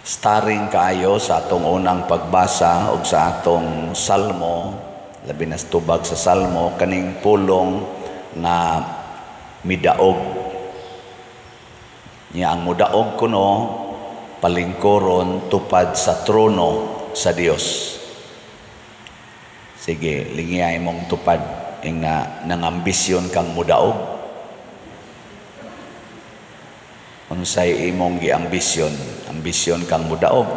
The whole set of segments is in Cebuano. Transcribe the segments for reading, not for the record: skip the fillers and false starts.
Starring kaayo sa atong unang pagbasa ug sa atong salmo, labi na sa tubag sa salmo, kaning pulong nga midaog. Nya ang mudaog kuno palingkuron tupad sa trono sa Dios. Sige, lingiyay mong tupad ing na nangambisyon kang mudaog. Unsay imong giambisyon? Ambisyon kang mudaog.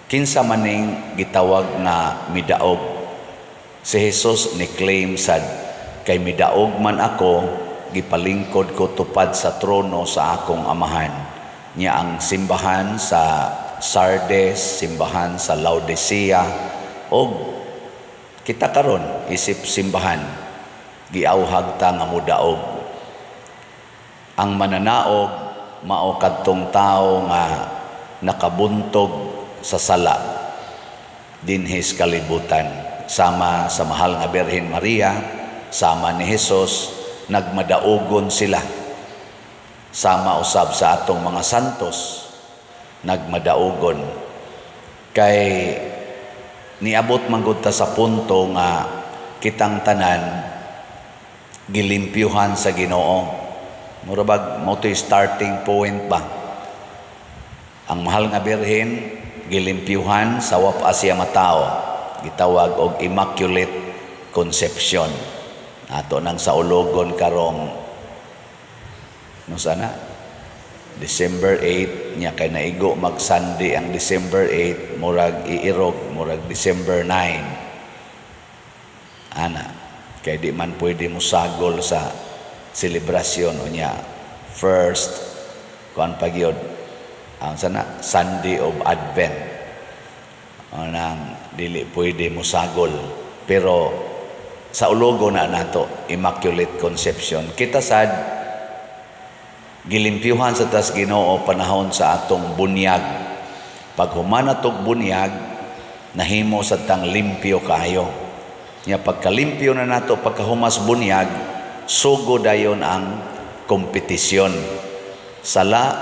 Kinsa maning gitawag nga midaog? Si Jesus ni claim sad kay midaog man ako, gipalingkod ko tupad sa trono sa akong amahan. Nya ang simbahan sa Sardes, simbahan sa Laodicea, og kita karon isip simbahan, giauhag ta nga mudaog. Ang mananaog mao kadtong tawo nga nakabuntog sa sala dinhi sa kalibutan, sama sa mahal nga Birhen Maria, sama ni Jesus, nagmadaogon sila. Sama usab sa atong mga santos, nagmadaogon. Kay niabot man gud ta sa punto nga kitang tanan gilimpyuhan sa Ginoo. Mura bag mao to'y starting point ba? Ang mahal nga Birhen gilimpyuhan sa wa pa siya matao, gitawag og Immaculate Conception. Ato nang saulogon karong no sana December 8 nya, kay naigo mag Sunday ang December 8, murag iirog, murag December 9 ana, kay di man pwede musagol sa selebrasyon. Unya first kuan pa gyud ang sana Sunday of Advent anang dili pwede musagol, pero sa ulogo na nato Immaculate Conception. Kita sad gilimpyuhan sa tas Ginoo panahon sa atong bunyag. Pag human atong bunyag, nahimo sa tang limpyo kaayo. Nya pagkalimpyo na nato pagkahumas bunyag, sugo dayon ang kompetisyon. Sala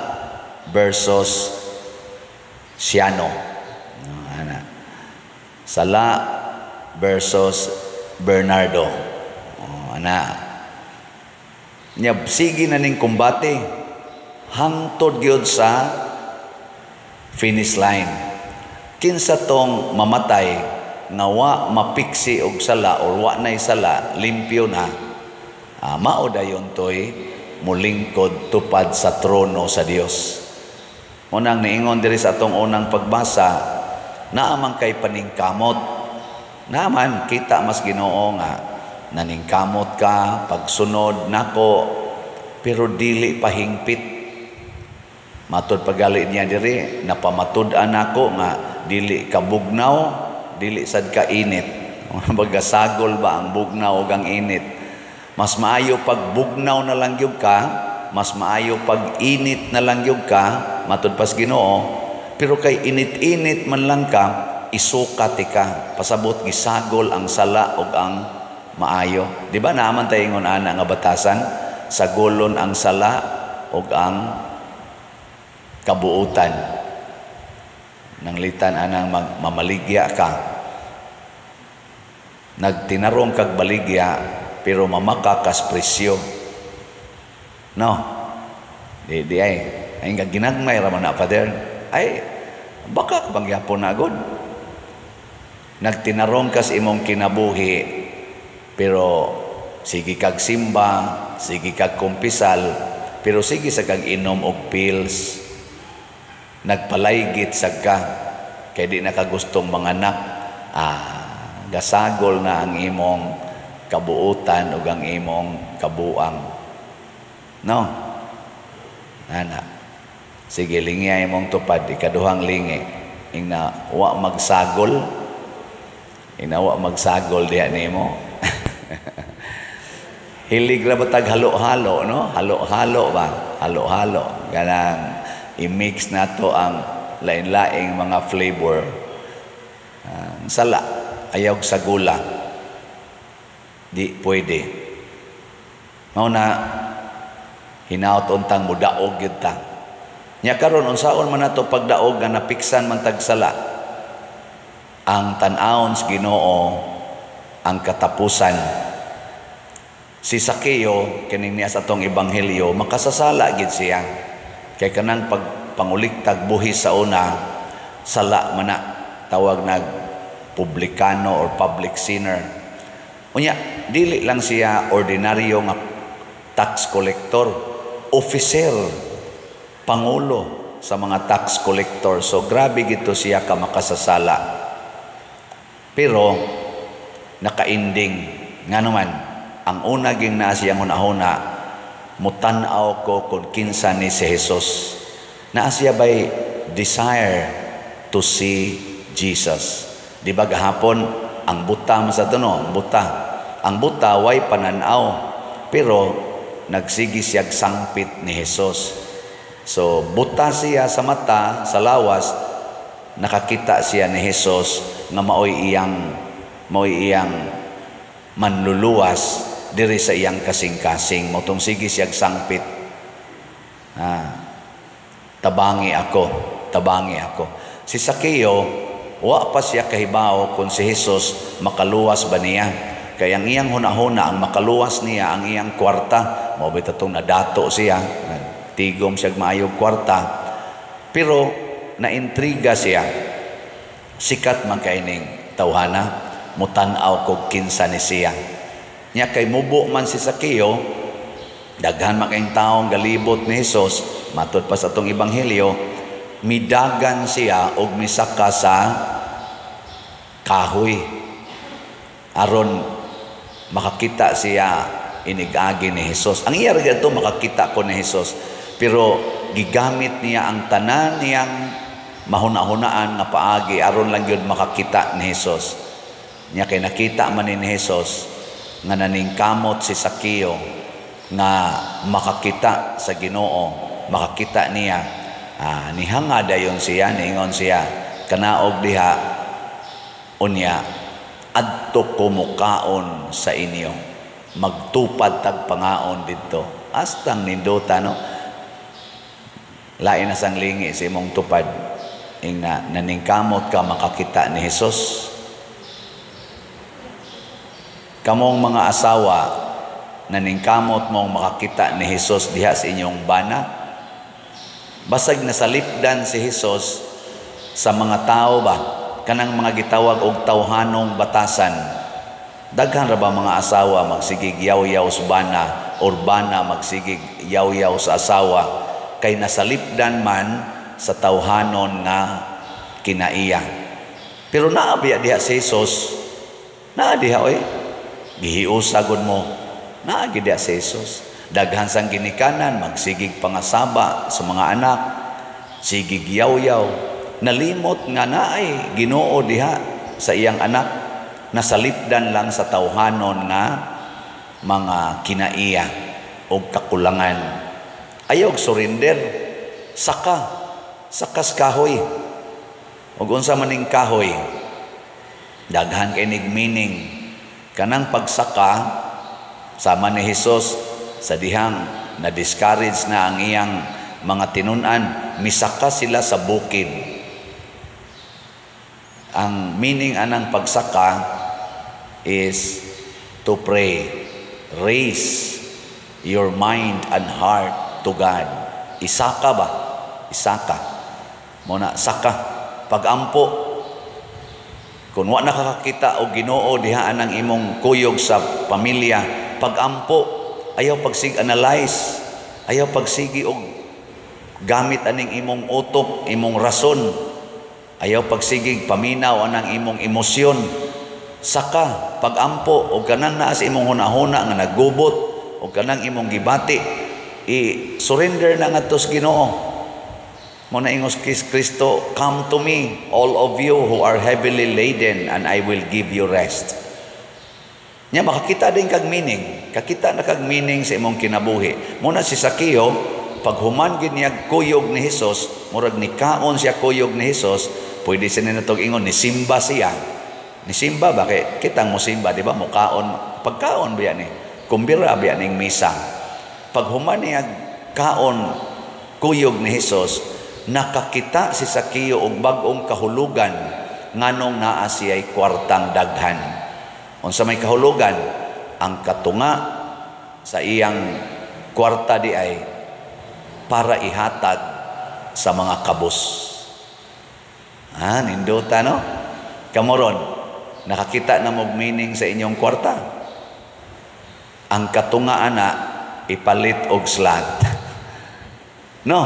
versus Siano. No, ana. Sala versus Bernardo. Oh, ana. Nya sige na ning kumbate hangtod gyud sa finish line. Kinsa tong mamatay nga wa mapiksi og sala or wa nay sala, limpyo na, mao dayon toy mulingkod tupad sa trono sa Dios. Unang niingon diri sa atong unang pagbasa, naa man kay paningkamot. Naaman kita mas Ginoo nga naningkamot ka pagsunod nako, pero dili pahingpit. Matud pagali niya diri, napamatud-an nako nga dili ka bugnaw, dili sad ka init. Baga sagol ba ang bugnaw ug ang init? Mas maayo pag bugnaw na lang gyud ka, mas maayo pag init na lang gyud ka, matud pas Ginoo. Pero kay init-init man lang ka, isukat ka. Pasabot gisagol ang sala ug ang maayo. Di ba naaman tayo ingon ana nga batasan? Sagolon ang sala ug ang kabuutan. Nanglitan anang mamaligya ka. Nagtinarong kag baligya, pero mamaka kas presyo. No? Di, di ay. Ay nga ginagmay ra man na, Father. Ay, baka bang yapon na gud. Nagtinarong kas imong kinabuhi, pero sige kag simba, sige kag kumpisal, pero sige sa kag inom og pills. Nagpalaygit sad ka, kay di nakagustong manganak. Gasagol na ang imong kabuutan ug ang imong kabuang. No? Ana. Sige, lingi ay imong tupad, ikaduhang lingi. Ingna wa magsagol. Ingna wa magsagol diha nimo. Hilig ra ba tag halo-halo, no? Halo-halo ba? Halo-halo. Ganang i-mix nato ang lain-laing mga flavor. Sala, ayaw sa gula. Di pwede. Mao na hinaot untang mudaog gyud ta. Nya karon, unsaon man nato pagdaog nga napiksan man tag sala? Ang tan-awon sa Ginoo ang katapusan. Si Sakeo kining niya sa atong ebanghelyo, makasasala gid siya. Kay kanang pag panguliktag buhis sa una, sala man na, tawag nag publikano or public sinner. Unya, dili lang siya ordinaryo nga tax collector, officer, pangulo sa mga tax collector. So grabe gito siya ka makasasala. Pero nakainding nga naman ang una ging naa siyang hunahuna, "Mutan-aw ko kung kinsa ni si Jesus." Naa siya bay desire to see Jesus. Di ba gahapon, ang buta man sa no, ang buta. Ang buta way pananaw, pero nagsigi siya sangpit ni Jesus. So buta siya sa mata, sa lawas, nakakita siya ni Jesus nga maoy iyang manluluwas diri sa iyang kasing-kasing. Mao tong sige siya sangpit. "Ah, tabangi ako, tabangi ako." Si Sakeo, wa pa siya kahibaw kung si Jesus makaluwas ba niya. Kaya ang iyang hunahuna, ang makaluwas niya, ang iyang kwarta, mao bitaw tong nadato siya, tigom siya maayog kwarta. Pero naintriga siya. Sikat man kay ning tawhana, mutan-aw kog kinsa ni siya. Nya kay mubo man si Sakeo, daghan man kayong taong galibot ni Jesus, matud pa sa atong ebanghelyo, midagan siya og misaka sa kahoy aron makakita siya inigagi ni Jesus. Ang iya ra ito, "Makakita ko ni Jesus." Pero gigamit niya ang tanan niyang mahuna-hunaan nga paagi aron lang gyud makakita ni Jesus. Nya kay nakita man ni Jesus nga naningkamot si Sakeo nga makakita sa Ginoo, makakita niya. Ah, nihanga dayon siya, niingon siya, "Kanaog diha, unya adto ko mukaon sa inyo. Magtupad tag pangaon didto." Astang nindota, no? Lain na sang lingi sa imong tupad. Ingna, naningkamot ka makakita ni Jesus. Kamong mga asawa, naningkamot mong makakita ni Jesus diha sa inyong bana. Basag nasalipdan si Jesus sa mga tao ba? Kanang mga gitawag og tawhanong batasan. Daghan ra ba mga asawa magsigig yaw-yaw sa bana or bana magsigig yaw-yaw sa asawa kay nasalipdan man sa tawhanon nga kinaiya? Pero naa biya diha si Jesus? Naa diha oy. Gihiusa gud mo. Naa gid diha si Jesus. Daghan sang ginikanan magsigig pangasaba sa mga anak, sigig yaw-yaw, nalimot nga naay Ginoo diha sa iyang anak, nasalipdan lang sa tawhanon nga mga kinaiya o kakulangan. Ayaw surrender. Saka sakas kahoy. Ug unsa man ning kahoy? Daghan kay nig meaning. Kanang pagsaka sama ni Jesus sa dihang na discourage na ang iyang mga tinun-an, misaka sila sa bukid. Ang meaning anang pagsaka is to pray. Raise your mind and heart to God. Isaka ba? Isaka. Mao na, saka. Pagampo. Kung wa nakakakita og Ginoo diha ang imong kuyog sa pamilya, pagampo, ayaw pagsig analyze, ayaw pagsigi og gamit aning imong utok, imong rason. Ayaw pagsigig paminaw anang imong emosyon. Saka pagampo og kanang naa sa imong hunahuna nga nagubot og kanang imong gibati, i-surrender na ngadto sa Ginoo. Mao na ingos kis Kristo, "Come to me, all of you who are heavily laden, and I will give you rest." Nya makakita din kag meaning, kakita na kag meaning sa imong kinabuhi. Mao na si Sakeo, paghuman gid niya kuyog ni Hesus, murag nikaon siya kuyog ni Hesus, pwede siya natog ingon ni simba siya. Ni simba ba kay kitang mo simba, di ba? Mukaon, pagkaon ba ni? Kumbira ba ning misa? Paghuman niya kaon kuyog ni Hesus, nakakita si Sakeo og bag-ong kahulugan nganong naa siya'y kwartang daghan. Unsa may kahulugan? Ang katunga sa iyang kwarta di ay para ihatag sa mga kabus. Ah, nindota, no? Kamoron, nakakita na mo meaning sa inyong kwarta. Ang katunga ana ipalit og slot. No?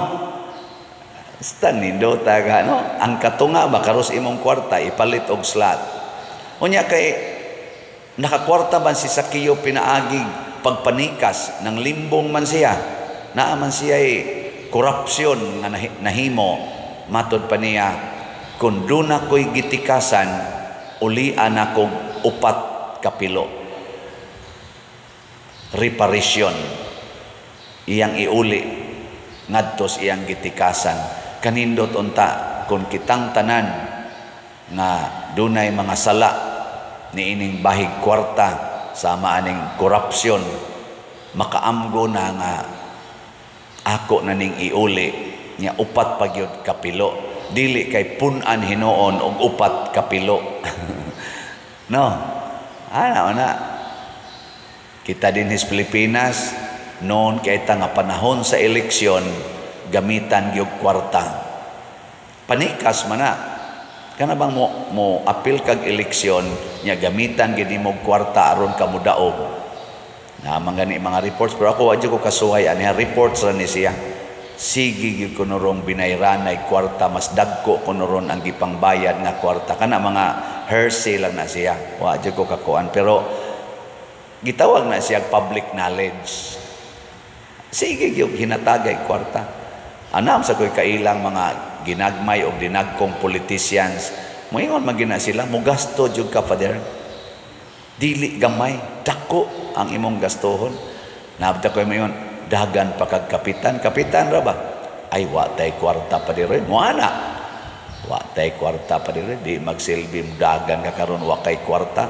Basta nindota ka, no? Ang katunga ba karos imong kwarta ipalit og slot. Unya kay nakakwarta man si Sakeo pinaagi pagpanikas ng limbong man siya. Naa man siya korupsyon nga nahimo, matod pa niya, kung duna ko'y gitikasan, ulian akong 4 kapilo. Reparation iyang iuli ngadtos iyang gitikasan. Kanindot unta kung kitang tanan nga dunay mga sala niining bahig kwarta sama aning korupsyon, makaamgo na nga ako na ning iuli nya 4 pagyud kapilo, dili kay pun-an hinuon og 4 kapilo. No, ana na kita din his Pilipinas noon kay ta nga panahon sa eleksyon gamitan gyud kwarta, panikas man na. Kana bang mo apil kag eleksyon nya gamitan gyud nimo kwarta aron ka modaog. Na man gani mga reports, pero ako wa jud ko kasuhay ani reports ra ni siya. Sige gyud kuno rong binayranay kwarta, mas dagko kuno ron ang gipangbayad nga kwarta. Kana mga hearsay lang na siya. Wa jud ko kakuan, pero gitawag na siya public knowledge. Sige gyud hinatagay kwarta. Anam sa ko'y kailang mga ginagmay o dinagkong politicians, moingon man gina sila, mugasto jud ka, Father. Dili gamay, dako ang imong gastohon. Nabta ko'y moingon, dagan pa kag kapitan, kapitan ra ba? Ay, wa tay kwarta pa diri. Moana. Wa tay kwarta pa diri, di magsilbi dagan ka karon wa kay kwarta.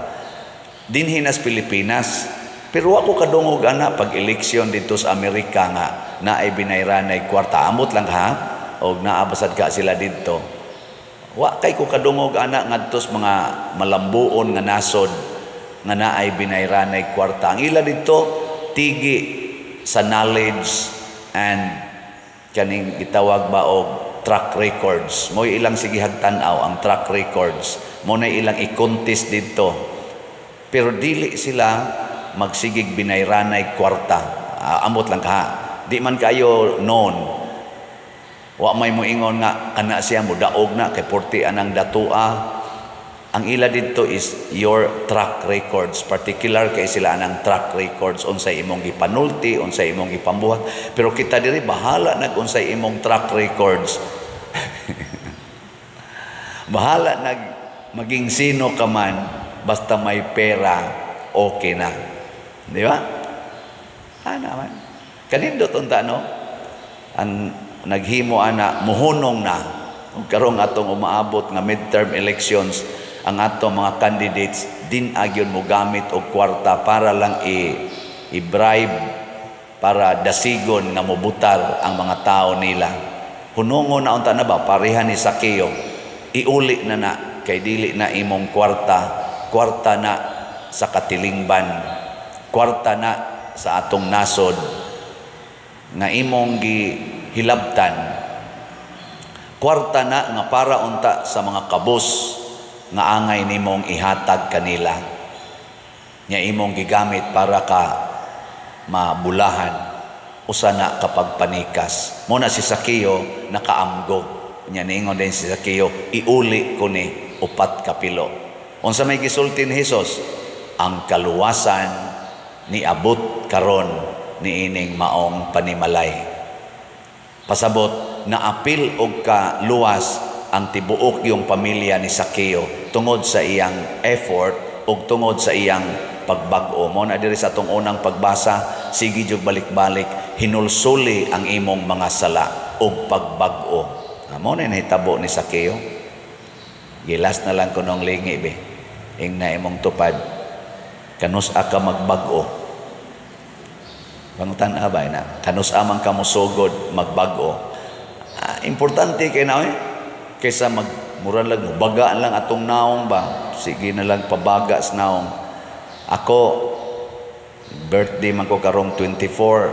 Dinhi nas Pilipinas, pero ako kadungog ana pag eleksyon dito sa Amerika nga naay binayranay kwarta, amot lang ha, og naabasad ka sila didto. Wa kay ko kadungog ana ngadto sa mga malambuon nga nasod nga naay binayranay kwarta. Ang ila didto tigi sa knowledge and kaning gitawag ba og track records. Mo'y ilang sigihag tan-aw ang track records. Mo na ilang i-contest didto. Pero dili sila magsigig binayranay kwarta. Amot lang ka. Di man kayo known. Wa may moingon nga kana siya modaog na kay porti anang datua. Ang ila didto is your track records. Particular kay sila anang track records, unsay imong gipanulti, unsay imong gipambuhat. Pero kita diri bahala nag unsay imong track records. Bahala nag maging sino ka man, basta may pera, okay na. Di ba? Ana man. Kanindot unta, no? Ang naghimo ana muhunong na. Ug karong atong umaabot nga midterm elections, ang atong mga candidates din agyon mo gamit og kwarta para lang i-bribe, para dasigon nga mobutar ang mga tao nila. Hunongon na unta na ba, pareha ni Sakeo, iuli na na kay dili na imong kwarta, kwarta na sa katilingban, kwarta na sa atong nasod nga imong gihilabtan, kwarta na nga para unta sa mga kabus nga angay nimong ihatag kanila, nya imong gigamit para ka mabulahan, usa na kapag panikas. Muna si Sakeo nakaamgo, nya niingon din si Sakeo, iuli ko ni 4 kapilo. Unsa may gisulti ni Hesus? Ang kaluwasan niabot karon niining maong panimalay. Pasabot, naapil og kaluwas ang tibuok yung pamilya ni Sakeo tungod sa iyang effort ug tungod sa iyang pagbag-o. Mo na diri sa atong unang pagbasa, sige jud balik-balik, hinulsuli ang imong mga sala ug pagbag-o. Mo na nahitabo ni Sakeo. Gilas na lang kunong lingi be. Ing na imong tupad, kanus-a ka magbag-o. Pangutan abay na, kanus-a man ka mosugod magbag-o. Na importante kay na, eh. Kaysa mag mura lang baga lang atong naong ba. Sige na lang pabaga sa naong. Ako, birthday man ko karong 24.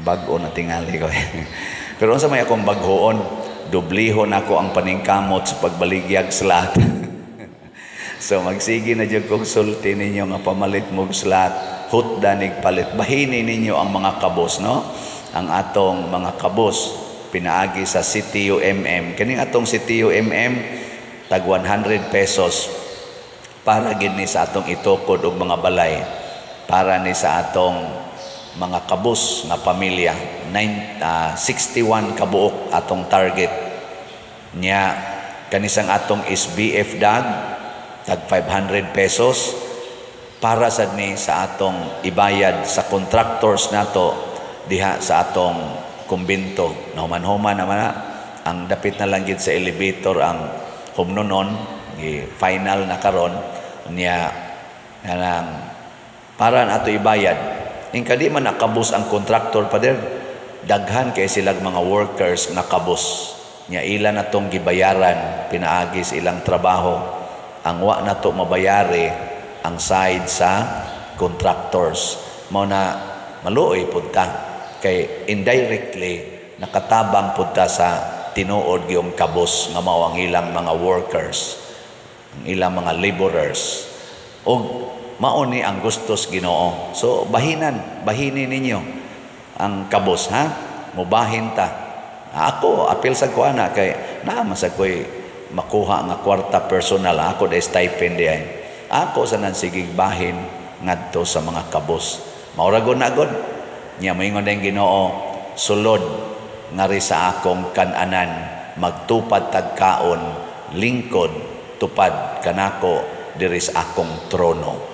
Bag-o na tingali ko. Pero unsa may akong bag-oon, dublihon ako ang paningkamot sa pagbaligyag slat. So magsige na jud kog sulti ninyo nga pamalit mo slat, hutda nig palit. Bahini ninyo ang mga kabos, no? Ang atong mga kabos pinaagi sa CTUMM. Kining atong CTUMM, tag 100 pesos, para gid ni sa atong itukod og mga balay para ni sa atong mga kabus nga pamilya. 9, 61 kabuok atong target niya. Kanisang atong SBF dag, tag 500 pesos, para sad ni sa atong ibayad sa contractors nato diha sa atong kumbento. Nahuman-human naman na ang dapit na lang gid sa elevator ang humnonon, gi final na karon niya kanang para nato ibayad. Ingka di man nakabos ang contractor, pader, daghan kay silag mga workers nga kabos nya, ila na tong gibayaran pinaagi sa ilang trabaho. Ang wa na to mabayari ang side sa contractors. Mao na maluoy pud ta kay indirectly nakatabang pud ta sa tinuod gyung kabos nga mao ang ilang mga workers, ang ilang mga laborers, ug mao ni ang gustos Ginoo. So bahinan, bahini ninyo ang kabos, ha. Mubahin ta. Ako, apil sa ko ana kay naa man sa ko'y makuha nga kwarta personal ako da stipend di ay. Ako sa nan sigig bahin ngadto sa mga kabos. Mao ra gud na gud. Nya moingon din Ginoo, sulod ngari sa akong kananan, magtupad tagkaon, lingkod tupad kanako diri sa akong trono.